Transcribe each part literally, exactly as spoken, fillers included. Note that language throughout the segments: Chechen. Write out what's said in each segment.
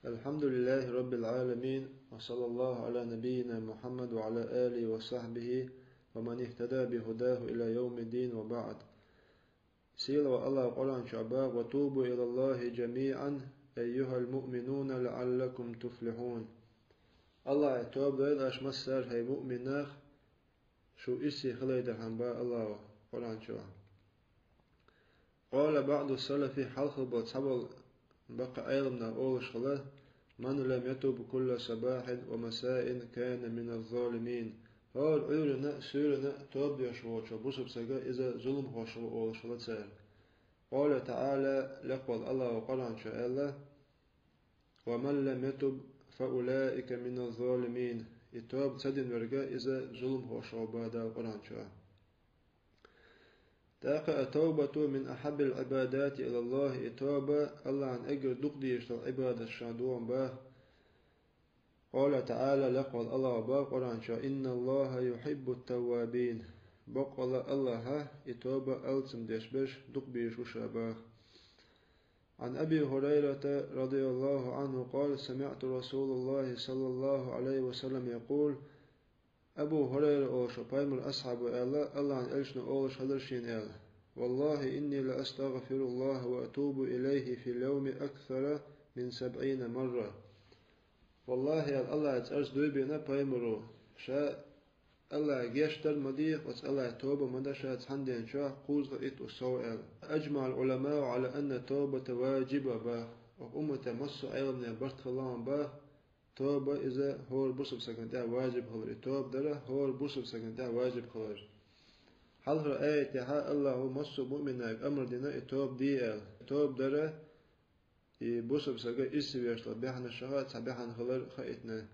الحمد لله رب العالمين، وصلى الله على نبينا محمد وعلى آله وصحبه ومن اهتدى بهداه إلى يوم الدين، وبعد. Сийлахь волчу Аллаха Къуръан чохь боху: «وتوبوا إلى الله جميعا أيها المؤمنون لعلكم تفلحون». Аллахье тоба дойла аша массара, хӀай муъмин нах, шу иссий хиларна, боху Аллаха Къуръан чохь. قال بعض السلف, хьалха болу цхьаболу баккхий Ӏеламнаха олуш хилла: «من لم يتب كل صباح ومساء كان من الظالمين». ХӀора Ӏуьйранна а, суьйранна а тоба деш воцчу бусалба стага иза зуламхош ву олуш хилла цара. قال تعالى, лекха волу Аллаха Къуръан чохь аьлла: «ومن لم يتب فأولئك من الظالمين». И тоба ца дина верг иза зуламхош ву боху Дала Къуръан чохь. ТӀаккха: «التوبة من أحب العبادات إلى الله», и тоба Аллахьна эггара дукха дезаш долу Ӏибадаташна догӀу боху. قال تعالى, лекха волу Аллаха боху Къуръан чохь: «إن الله يحب التوابين». Баккъалла Аллахьа и тоба алсам деш берш дукха безаш ву ша боху. عن أبي هريرة رضي الله عنه قال: سمعت رسول الله صلى الله عليه وسلم يقول: Абу ХӀурайра олуш волу пайхамаран асхьабо аьлла, Аллахьан элчано олуш хилира шена аьлла: «والله إني لأستغفر الله وأتوب إليه في اليوم أكثر من سبعين مرة». Валлахьи, аьлла, Аллахьан цӀарца дуй бина пайхамаро, ша Аллахье гечдар ма де, оцу Аллахье тоба ма дан ша цхьана ден чохь кхузткъа итт сов аьлла. أجمع العلماء على أن التوبة واجبة боху. Оха умматан массо а Ӏеламнехан барт хилла боху, тоба иза хӀора бусалба стагана тӀехь важиб хилар, и тоба дар хӀора бусалба стагана тӀехь важиб хилар. Хьалхара аятехь Аллахьо массо а муъминнашка амр дина и тоба де аьлла. Тоба дар и бусалба стага иссавеш долу баьхнашха цхьа баьхна хилар хаийтина.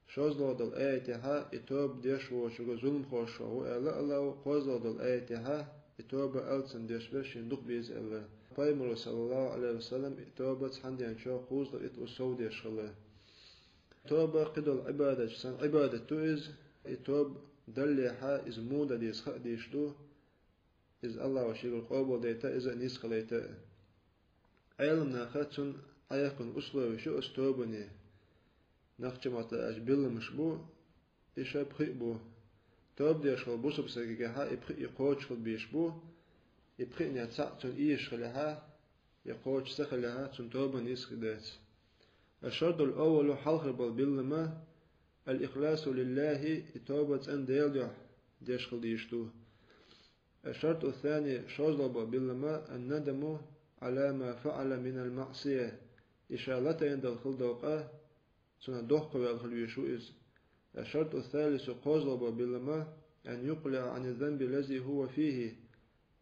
ШозлагӀа долу аятехь и тоба деш воцург зуламхош ву аьлла Аллахьо, кхозлагӀа долу аятехь и тоба алсам деш берш шена дукха беза аьлла. Пайхамаро, саллаллаху Ӏалайхи ва саллам, и тоба цхьана ден чохь кхузткъа итт сов деш хилла. Тоба кхидолу Ӏибадаташ санна Ӏибадат ду иза, и тоба даллехь иза муха дан деза хаа дезаш ду, иза Аллахьо шегара къобалдайта, иза а нийса хилийта а. Ӏеламнаха цунна Ӏехкина условиш ю оцу тобане. Нохчийн маттахь аьлча билламаш бу, и ша пхиъ бу. Тоба деш волу бусалба стагехь и пхиъ кхочуш хила безаш бу, и пхиънех цхьаъ цунна эшаш хилехь, я кхочуш ца хилехь, цуьнан тоба нийса хир дац. الشرط الأول, хьалхара болу биллам, الإخلاص لله, и тоба цӀена Делан дуьхьа деш хила дезаш ду. الشرط الثاني, шозлагӀа болу биллам, الندم على ما فعل من المعصية, и ша латийна долу хила долу къа, цунах дохковаьлла хила везаш ву иза. الشرط الثالث, кхозлагӀа болу биллам, أن يقلع عن الذنب الذي هو فيه,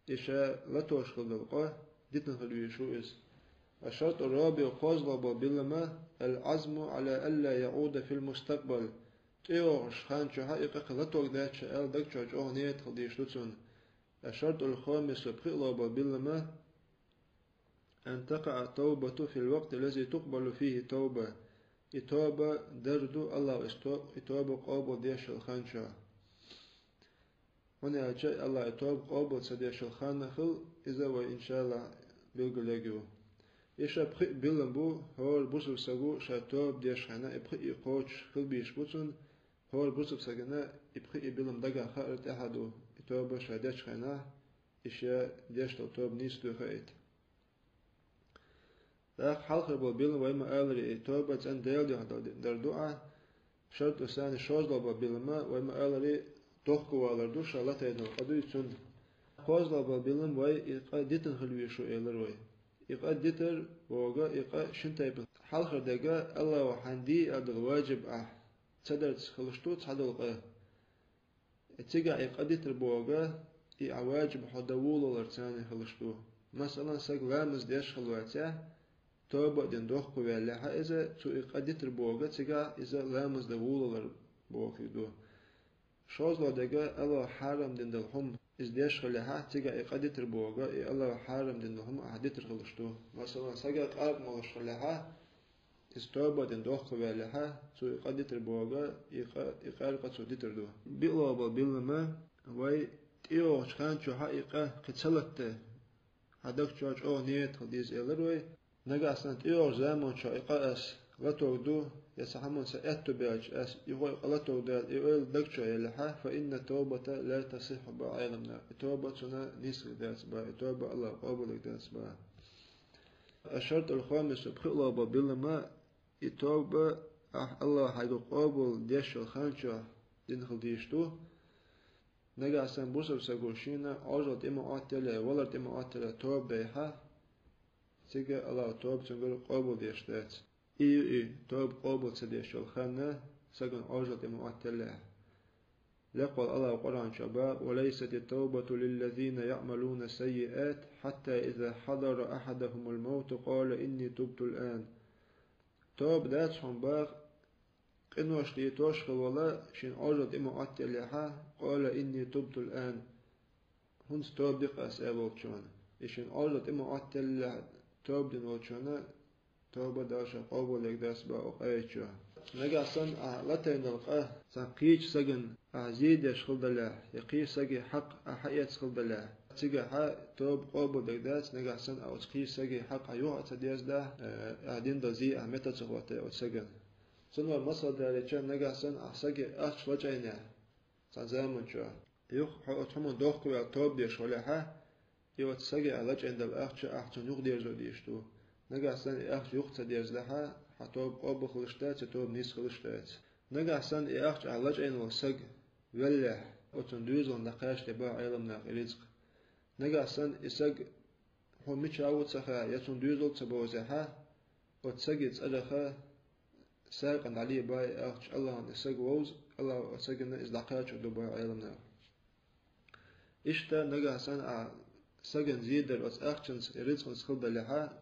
и ша латош хила долу къа дитина хила везаш ву иза. الشرط الرابع, кхозлагӀа болу биллам, العزم على ألا يعود في المستقبل, тӀейогӀучу хан чохь и къа кхин латош дац ша аьлла, даг чохь чӀогӀа нийят хила дезаш ду цунна. الشرط الخامس, пхиълагӀа болу биллам, أن تقع التوبة في الوقت الذي تقبل فيه التوبة, и тоба дар ду Аллахьо и то-, и тоба къобалдеш йолу хан чохь. ХӀунда аьлча Аллахьо и тоба къобал ца деш йолу хан а хила, иза вай, иншаАллахь, билгалъян ю. И ша пхиъ биллам бу, хӀора бусалба стага ша тоба деш хенахь и пхиъ кхочуш хила безаш бу цунна, хӀора бусалба стагана и пхиъ биллам дагахь хаар тӀаьхьа ду, и тоба ша дечу хенахь, и ша деш долу тоба нийса дуй хаийта. ТӀаккха хьалхара болу биллам вай ма-аллара и тоба цӀена Делан дуьхьа дар ду, а шартӀу сани, шозлагӀа болу биллам вай ма-аллара дохковалар ду, ша латийна долу къа дуй цунна. КхозлагӀа болу биллам вай и къа дитина хила везаш ву элира вай. И къа дитар боху, и къа шина тайпана. Хьалхара дерг Аллахьо хьайна де аьлла долу важиб ахь ца дарца хилаш ду цхьадолу къа. Цигахь и къа дитар боху, и ахь важиб хьо дан вулалар царна хилаш ду. Масала, саг ламаз деш хила вацахь, тоба а дина дохковаьллехь иза, цо и къа дитар боху, цигахь иза ламаз дан вулалар бохург ду. ШозлагӀа дерг Аллахьо хьарам дина долу хӀума иза деш хилехь, цигахь и къа дитар боху, и Аллахьо хьарам дина долу хӀума ахь дитар хилаш ду. Масала, сага къаркъа молуш хилехь, иза тоба а дина дохковаьллехь, цо и къа дитар боху, и къа, и къаркъа цо дитар ду. БиългӀа болу биллам, вай тӀейогӀучу хан чохь и къа кхин ца латта, хьан даг чохь чӀогӀа нийят хила деза элира вай. Нагахь санна тӀейогӀучу заман чохь и къа ас латово ду, я цхьа хӀаман са аьтту баьлча, аз юха а латово даьлча, и ойла даг чу елахьа, فإن التوبة لا تصح бах Ӏеламнаха. И тоба цунна нийса дац бах, и тоба Аллахо къобалдергдац бах. الشرط الخامس пхиълагӀа бола билам, и тоба ахь Аллахо хьайга къобалдеш йолу хан чохь дина хила дезаш ду. Нагахь санна бусалба стага шена Ӏожалла тӀе ма Ӏоттаяле, валар тӀе ма Ӏоттаяле тоба дайхьа, цига Аллахо тоба цуьнгара къобалдеш дац. И ю и, тоба къобал ца деш йолу хан, стагана Ӏожалла тӀе ма Ӏоттаяле. Лекха волу Аллахо Къуръан чохь бах: وليست التوبة للذين يعملون السيئات حتى إذا حضر أحدهم الموت قال إني تبت الآن. Тоба дац хьуна бах, къинош дитош хилла волу, шена Ӏожалла тӀе ма Ӏоттаялехьа, قال إني تبت الآن. ХӀинца тоба ди-кх ас, аьлла волчунна. И шена Ӏожалла тӀе ма Ӏоттаялехьа тоба дина волчунна тоба Дала ша къобалдергдац бах оцу аят чохь. Нагахь санна ахь латийна долу къа цхьана кхечу стагана ахь зе деш хилла далахь, я кхечу стаге хьакъ ахь хьаэцна хилла далахь, цигахь тоба къобалдергдац, нагахь санна ахь оцу кхечу стаге хьакъ ахь юха а ца дезадахь, э, ахь дина долу зе ахь метта ца хӀоттадо оцу стагана. Цундела масал далийча, нагахь санна ахь стаге ахча лачкъийнехь, цхьана заман чохь, юха хьо оцу хӀуманна дохковаьлла тоба деш валахьа, и оцу стаге ахь лачкъийна долу ахча ахь цунна юхадерзо дезаш ду. Нагахь санна и ахча юха ца дерзалахьа, хьан тоба къобал хилаш дац, я тоба нийса хилаш дац. Нагахь санна и ахча ахь лачкъийна волу стаг веллехь, оцунна доьзална дӀакхачаде бах Ӏеламнаха и рицкъ. Нагахь санна и стаг хьуна мичахь ву ца хаьа, я цунна доьзал ца бовзехьа, оцу стаге цӀарах сагӀина дӀале бах и ахча, Аллахьна и стаг вовза, Аллахьо оцу стагана иза дӀакхачор ду бах Ӏеламнаха. Иштта нагахь санна ахь стагана зе дар оцу ахчанца, и рицкъанца хилла далахьа,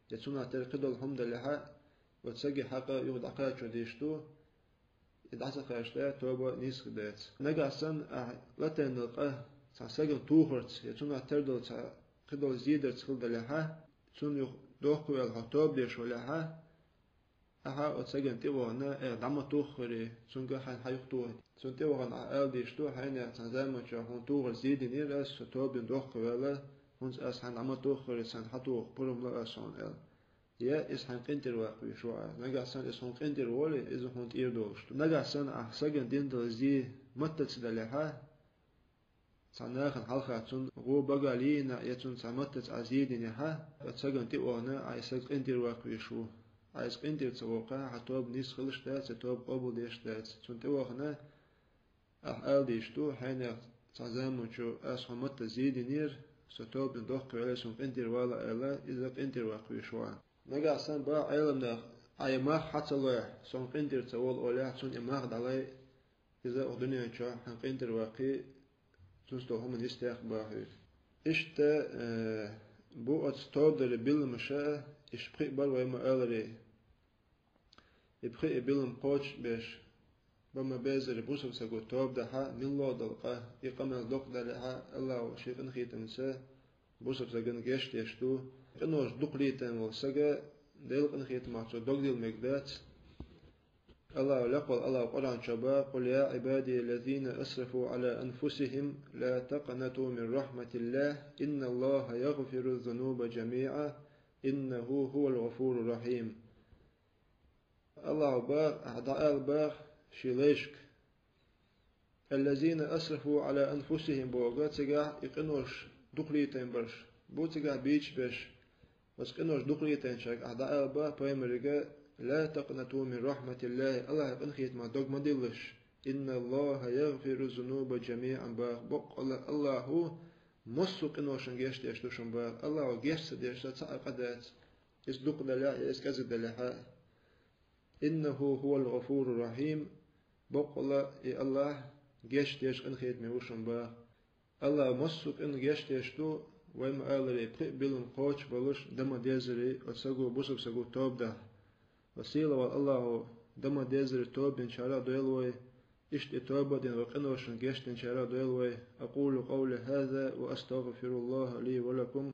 я цунах тера кхидолу хӀума далахьа, оцу стаге хьакъ юха дӀакхачо дезаш ду, и дӀа ца кхачадахь, тоба нийса дац. Нагахь санна ахь латийна долу къа цхьана стагана тухарца, я цунах тера долу цхьа кхидолу зе дарца хилла далахьа, цунна юха дохковаьлла хьо тоба деш валахьа, ахьа оцу стагана тӀе а вахана, э, дӀа ма туххури, цуьнга хьайна хьан юхатухийта. Цунна тӀе а вахана ахь ала дезаш ду, хьайна цхьана заман чохь хьуна тухарца зе динера ас, со тоба дина дохковаьлла, хӀинца ас хьайна дӀа ма туххури, сан хьан туху пурам ло ас хьуна аьлла. Я иза хьайна къинтӀера ваккха везаш ву ахь. Нагахь санна иза хьуна къинтӀера волий, иза хьуна тӀера долуш ду. Нагахь санна ахь стагана дина долу зе маттаца далахьа, цхьана нахана хьалха цунна гӀо багал йийна, я цунна цхьа маттаца ахь зе динехьа, оцу стагана тӀе а вахана, ахь и стаг къинтӀера ваккха везаш ву. Ахь иза къинтӀера ца воккхахь, хьан тоба нийса хилаш дац, я тоба къобалдеш дац. Цунна тӀе а вахана, ахь ала дезаш ду, хьайна цхьана заман чу ас хьуна маттаца зе динера, со тоба дина дохковаьлла, суна къинтӀера вала аьлла, иза къинтӀера ваккха везаш ву ахь. Нагахь санна бах Ӏеламнаха, ахь и мах хьа ца лойхь, со хьуна къинтӀера ца волу олехь, цунна и мах дӀалай, иза оха дуьнен чохь хьайна къинтӀера ваккхий, цуьнца долу хӀума нисдехь бах хьоьга. Иштта, э, бу оцу тоба даран биламаш, иштта пхиъ бара вай ма-аллара. И пхиъ билам кхочушбеш, бан ма-беззара бусалба стага тоба дахьа, милла а долу къа, и къамел доккха далахьа, Аллахо шен къинхетамца бусалба стагана гечдеш ду. Къинош дукха летийна волу стаг, Делан къинхетамах цо дог дилла мегаргдац. Аллахо лекха волу Аллахо Къуръан чохь бах: قل يا عبادي الذين أسرفوا على أنفسهم لا تقنطوا من رحمة الله إن الله يغفر الذنوب جميعا إنه هو الغفور الرحيم. Аллахо бах, ахь дӀаала бах шен лайшка: الذين أسرفوا على أنفسهم бохург, цигахь и къинош дукха летийна берш бу, цигахь бийча берш. Оцу къинош дукха летийначаьрга ахь дӀаала бах, пайхамарига: لا تقنطوا من رحمة الله, Аллахьан къинхетамах дог ма диллалаш. إن الله يغفر الذنوب جميعا бах, боккъала Аллахо массо а къиношна гечдеш ду шуна бах. Аллахо геч ца деш цхьа а къа дац, иза дукха далахь а, иза кӀезиг далахь а. إنه هو الغفور الرحيم, боккъала и Аллахь гечдеш, къинхетаме ву шуна бах. Аллахо массо а къинна гечдеш ду, вай ма-аллара, пхиъ билам кхочушболуш дан ма-деззара оцу стага, бусалба стага тоба дахь. Ва сийлахь волу Аллахо дан ма-деззара тоба динчарах а дойла вай, иштта и тоба а дина вай къиношна гечдинчарах а дойла вай. أقول قولي هذا وأستغفر الله لي ولكم.